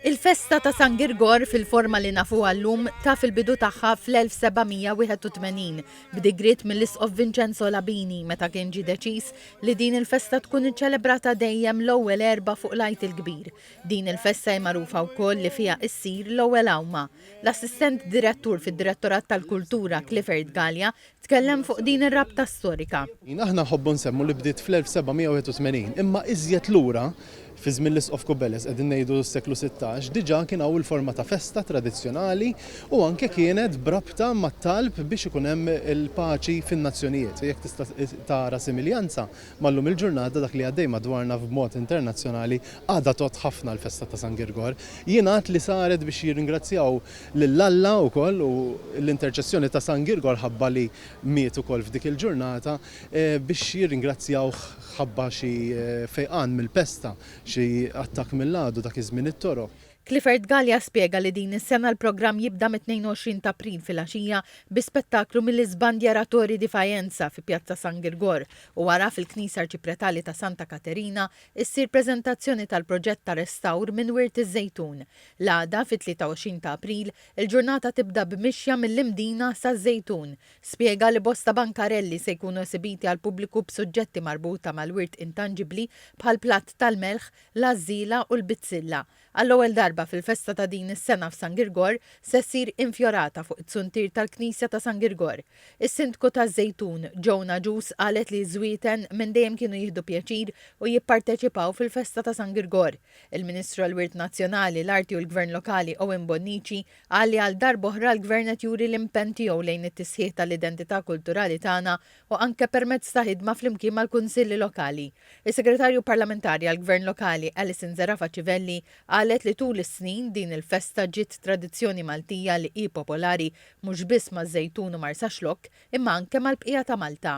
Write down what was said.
Il-festa ta' San Girgor fil-forma li nafuha llum taf il-bidu tagħha fl-1781 b'digriet mill-Isqof Vincenzo Labini meta kien ġie deċiż li din il-festa tkun iċċelebrata dejjem l-ewwel Erbgħa fuq l-Għid il-Kbir. Din il-festa hi magħrufa wkoll li fiha issir l-ewwel għawma. L-Assistent Direttur fid-Direttorat tal-Kultura Clifford Galea Tkellem fuq din ir-rabta storika. Aħna nħobbu nsemmu li bdiet fl-1781, imma iżjed lura, fi żmien l-Isqof Cubeles, qegħdin ngħidu s-seklu 16, diġà kien hawn il-forma ta' festa tradizzjonali u anke kienet b'rabta mat-talb biex ikun hemm il-paċi fin-nazzjonijiet. Jekk tista' tara similjanza mal-lum il-ġurnata dak li għaddej madwarna b'mod internazzjonali għadha tgħodd ħafna l-festa ta' San Girgor. Jingħad li saret biex jirringrazzjaw lil Alla wkoll u l-interċessjoni ta' San Girgor ħabba li miet ukoll f'dik il-ġurnata biex jirringrazzjawh ħabba xi fejqan mill-pesta, xi attakk mill-għadu dak iż-żmien it-Torok. Clifford Galea spjega li din is-sena l-programm jibda mit-22 ta' April filgħaxija bi spettaklu mill-Isbandieratori di Faenza fi Pjazza San Girgor u wara fil-Knisja Arċipretali ta' Santa Katerina issir preżentazzjoni tal-proġett ta' restawr minn Wirt iż-Żejtun. L-għada, fit-23 ta' April, il-ġurnata tibda b'mixja mill-Imdina saż-Żejtun. Spjega li bosta bankarelli se jkunu esibiti għall-pubbliku b'suġġetti marbuta mal-wirt intanġibbli bħall-platt tal-melħ, l-għażżiela u l-bizzilla. Għall-ewwel darba fil-festa ta' din is-sena f'San Girgor se ssir infjorata fuq it-suntier tal-Knisja ta' San Girgor. Is-Sindku taż-Żejtun, Joan Agius qalet li ż-Żwieten minn dejjem kienu jieħdu pjaċir u jipparteċipaw fil-festa ta' San Girgor. Il-Ministru għall-Wirt Nazzjonali, l-Arti u l-Gvern Lokali Owen Bonnici qal li għal darb'oħra l-Gvern qed juri l-impenn tiegħu lejn it-tisħiħ tal-identità kulturali tagħna u anke permezz ta' ħidma flimkien mal-Kunsilli Lokali. Is-Segretarju Parlamentari għall-Gvern Lokali Alison Zerafa Civelli qalet li tul is-snin din il-festa ġiet tradizzjoni Maltija li hi popolari mhux biss maż-Żejtun u Marsaxlokk imma anke mal-bqija ta' Malta.